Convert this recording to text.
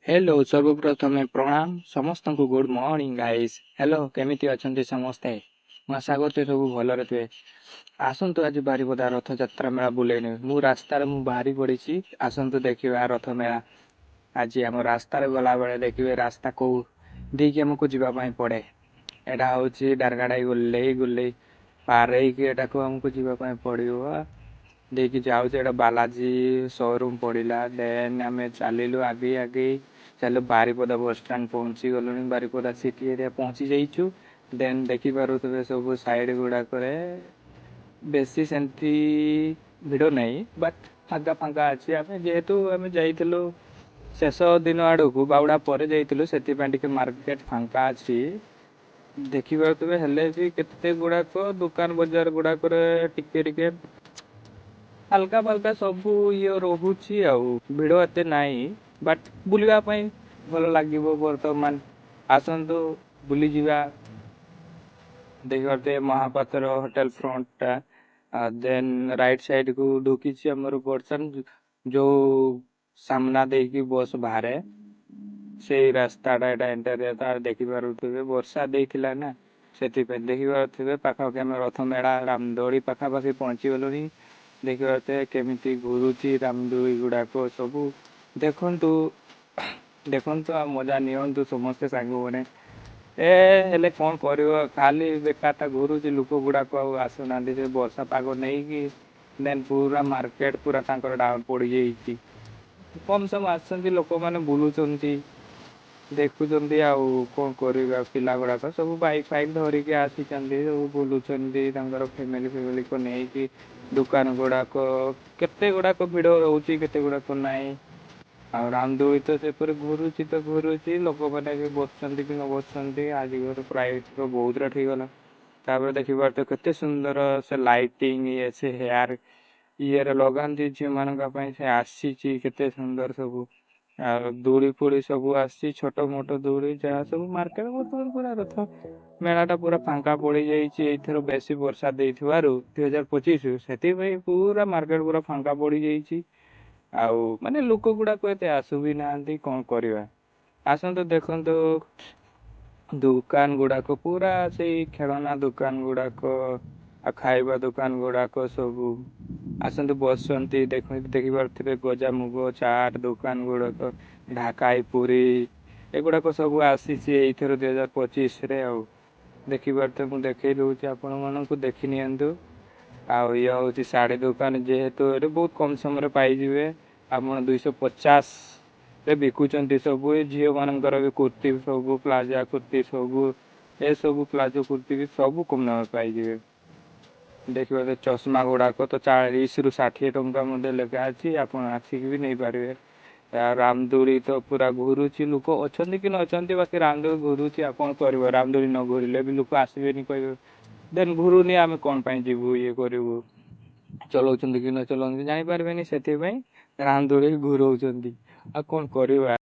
Hello, ସର୍ବପ୍ରଥମେ ପ୍ରଣାମ ସମସ୍ତଙ୍କୁ। Good morning guys. ହ୍ୟାଲୋ, କେମିତି ଅଛନ୍ତି ସମସ୍ତେ? ମୁଁ ଆଶା କରୁଛି ସବୁ ଭଲରେ ଥିବେ। ଆସନ୍ତୁ, ଆଜି ବାରିପଦା ରଥଯାତ୍ରା ମେଳା ବୁଲେଇ ନେବି। ମୁଁ ରାସ୍ତାରେ ମୁଁ ବାହାରି ପଡ଼ିଛି। ଆସନ୍ତୁ ଦେଖିବା ରଥ ମେଳା। ଆଜି ଆମ ରାସ୍ତାରେ ଗଲାବେଳେ ଦେଖିବେ ରାସ୍ତା କୋଉ ଦେଇକି ଆମକୁ ଯିବା ପାଇଁ ପଡ଼େ। ଏଇଟା ହେଉଛି ଡାରଗାଡ଼ାଇ ଗୁଲେଇ ଗୁଲେଇ ପାରେଇକି ଏଟାକୁ ଆମକୁ ଯିବା ପାଇଁ ପଡ଼ିବ। ଦେଇକି ଯାଉଛି, ଏଇଟା ବାଲାଜୀ ସୋରୁମ୍ ପଡ଼ିଲା। ଦେନ୍ ଆମେ ଚାଲିଲୁ, ଆଗେଇ ଆଗେଇ ଚାଲୁ। ବାରିପଦା ବସଷ୍ଟାଣ୍ଡ ପହଞ୍ଚି ଗଲୁଣି, ବାରିପଦା ସିଟି ଏରିଆ ପହଞ୍ଚି ଯାଇଛୁ। ଦେନ୍ ଦେଖିପାରୁଥିବେ, ସବୁ ସାଇଡ୍ ଗୁଡ଼ାକରେ ବେଶୀ ସେମିତି ଭିଡ଼ ନାହିଁ, ବଟ୍ ଫାଙ୍କା ଫାଙ୍କା ଅଛି। ଆମେ ଯେହେତୁ ଆମେ ଯାଇଥିଲୁ ଶେଷ ଦିନ ଆଡ଼କୁ, ବାହୁଡ଼ା ପରେ ଯାଇଥିଲୁ, ସେଥିପାଇଁ ଟିକେ ମାର୍କେଟ ଫାଙ୍କା ଅଛି ଦେଖିପାରୁଥିବେ। ହେଲେ ବି କେତେ ଗୁଡ଼ାକ ଦୋକାନ ବଜାର ଗୁଡ଼ାକରେ ଟିକେ ଟିକେ ହାଲକା ଫାଲକା ସବୁ ଇଏ ରହୁଛି ଆଉ ଭିଡ଼ ଏତେ ନାହିଁ, ବଟ୍ ବୁଲିବା ପାଇଁ ଭଲ ଲାଗିବ। ବର୍ତ୍ତମାନ ଆସନ୍ତୁ ବୁଲିଯିବା। ଦେଖିପାରୁଥିବେ ମହାପାତ୍ର ହୋଟେଲ ଫ୍ରଣ୍ଟଟା। ଦେନ୍ ରାଇଟ୍ ସାଇଡ୍ କୁ ଢୁକିଛି ଆମର ବର୍ତ୍ତମାନ ଯୋଉ ସାମ୍ନା ଦେଇକି ବସ୍ ବାହାରେ, ସେଇ ରାସ୍ତାଟା ଏଇଟା ଏଣ୍ଟର। ତାର ଦେଖିପାରୁଥିବେ, ବର୍ଷା ଦେଇଥିଲା ନା, ସେଥିପାଇଁ ଦେଖିପାରୁଥିବେ। ପାଖାପାଖି ଆମେ ରଥ ମେଳା ରାମଦୋଳି ପାଖାପାଖି ପହଞ୍ଚି ଗଲୁଣି। ଦେଖିପାରୁଥିବେ କେମିତି ଘୁରୁଛି ରାମଦୋଳି ଗୁଡାକ ସବୁ। ଦେଖନ୍ତୁ ଦେଖନ୍ତୁ ଆଉ ମଜା ନିଅନ୍ତୁ ସମସ୍ତେ ସାଙ୍ଗମାନେ। ଏ ହେଲେ କଣ କରିବ, ଖାଲି ବେକାରଟା ଘୁରୁଛି, ଲୋକ ଗୁଡାକ ଆଉ ଆସୁନାହାନ୍ତି ସେ ବର୍ଷା ପାଗ ନେଇକି। ଦେନ୍ ପୁରା ମାର୍କେଟ ପୁରା ତାଙ୍କର ଡାଉନ୍ ପଡ଼ିଯାଇଛି। କମ୍ ସମ ଆସୁଛନ୍ତି ଲୋକମାନେ, ବୁଲୁଛନ୍ତି, ଦେଖୁଛନ୍ତି, ଆଉ କଣ କରିବା? ପିଲା ଗୁଡାକ ସବୁ ବାଇକ୍ ଫାଇକ୍ ଧରିକି ଆସିଛନ୍ତି, ସବୁ ବୁଲୁଛନ୍ତି ତାଙ୍କର ଫ୍ୟାମିଲି ଫ୍ୟାମିଲିକୁ ନେଇକି। ଦୋକାନ ଗୁଡାକ କେତେ ଗୁଡାକ ଭିଡ ରହୁଛି, କେତେ ଗୁଡାକ ନାହିଁ। ଆଉ ରାମଦୋଳି ତ ସେପରି ଘୁରୁଛି ତ ଘୁରୁଛି, ଲୋକମାନେ ବି ବସୁଛନ୍ତି କି ନ ବସୁଛନ୍ତି। ଆଜି ଘର ପ୍ରାଇସ୍ ତ ବହୁତ ରେଟ୍ ହେଇଗଲା। ତାପରେ ଦେଖିପାରୁଥିବେ କେତେ ସୁନ୍ଦର ସେ ଲାଇଟିଂ ଇଏ, ସେ ହେୟାର ଇଏରେ ଲଗାନ୍ତି ଝିଅମାନଙ୍କ ପାଇଁ, ସେ ଆସିଛି କେତେ ସୁନ୍ଦର ସବୁ। ଆଉ ଦୋଳି ଫୋଳି ସବୁ ଆସିଛି, ଛୋଟ ମୋଟ ଦୋଳି ଯାହା ସବୁ। ମାର୍କେଟ ବର୍ତ୍ତମାନ ପୁରା ରଥ ମେଳାଟା ପୁରା ଫାଙ୍କା ପଡ଼ିଯାଇଛି। ଏଇଥର ବେଶୀ ବର୍ଷା ଦେଇଥିବାରୁ 2025, ସେଥିପାଇଁ ପୁରା ମାର୍କେଟ ପୁରା ଫାଙ୍କା ପଡ଼ିଯାଇଛି। ଆଉ ମାନେ ଲୋକ ଗୁଡାକ ଏତେ ଆସୁ ବି ନାହାନ୍ତି, କଣ କରିବା? ଆସନ୍ତୁ ଦେଖନ୍ତୁ, ଦୋକାନ ଗୁଡାକ ପୁରା ସେଇ ଖେଳନା ଦୋକାନ ଗୁଡାକ ଆଉ ଖାଇବା ଦୋକାନ ଗୁଡାକ ସବୁ ଆସନ୍ତୁ, ବସନ୍ତି। ଦେଖିପାରୁଥିବେ ଗଜା ମୁଗ ଚାଟ ଦୋକାନ ଗୁଡାକ, ଢାକାଇ ପୁରୀ ଏଗୁଡାକ ସବୁ ଆସିଛି ଏଇଥର 2025ରେ। ଆଉ ଦେଖିପାରୁଥିବେ, ମୁଁ ଦେଖେଇ ଦଉଛି ଆପଣମାନଙ୍କୁ, ଦେଖି ନିଅନ୍ତୁ। ଆଉ ଇଏ ହଉଛି ଶାଢ଼ୀ ଦୋକାନ। ଯେହେତୁ ଏଠି ବହୁତ କମ ସମୟରେ ପାଇଯିବେ ଆପଣ, 250ରେ ବିକୁଛନ୍ତି ସବୁ। ଏ ଝିଅ ମାନଙ୍କର ବି କୁର୍ତ୍ତି ସବୁ, ପ୍ଲାଜା କୁର୍ତ୍ତି ସବୁ, ଏସବୁ ପ୍ଲାଜୋ କୁର୍ତ୍ତି ବି ସବୁ କମ ଦାମରେ ପାଇଯିବେ। ଦେଖିପାରୁଥିବେ, ଚଷମା ଗୁଡାକ ତ 40ରୁ 60 ଟଙ୍କା ମଧ୍ୟ ଲେଖା ଅଛି, ଆପଣ ଆସିକି ବି ନେଇପାରିବେ। ଆଉ ରାମଦୋଳି ତ ପୁରା ଘୁରୁଛି, ଲୋକ ଅଛନ୍ତି କି ନ ଅଛନ୍ତି, ବାକି ରାମଦୋଳି ଘୁରୁଛି। ଆଉ କଣ କରିବ? ରାମଦୋଳି ନ ଘୁରିଲେ ବି ଲୋକ ଆସିବେନି, କହିବେ ଦେନ୍ ଘୁରୁନି, ଆମେ କଣ ପାଇଁ ଯିବୁ, ଇଏ କରିବୁ? ଚଲଉଛନ୍ତି କି ନ ଚଲାଉଛନ୍ତି ଜାଣିପାରିବେନି, ସେଥିପାଇଁ ରାମଦୋଳି ଘୁରଉଛନ୍ତି। ଆଉ କଣ କରିବା?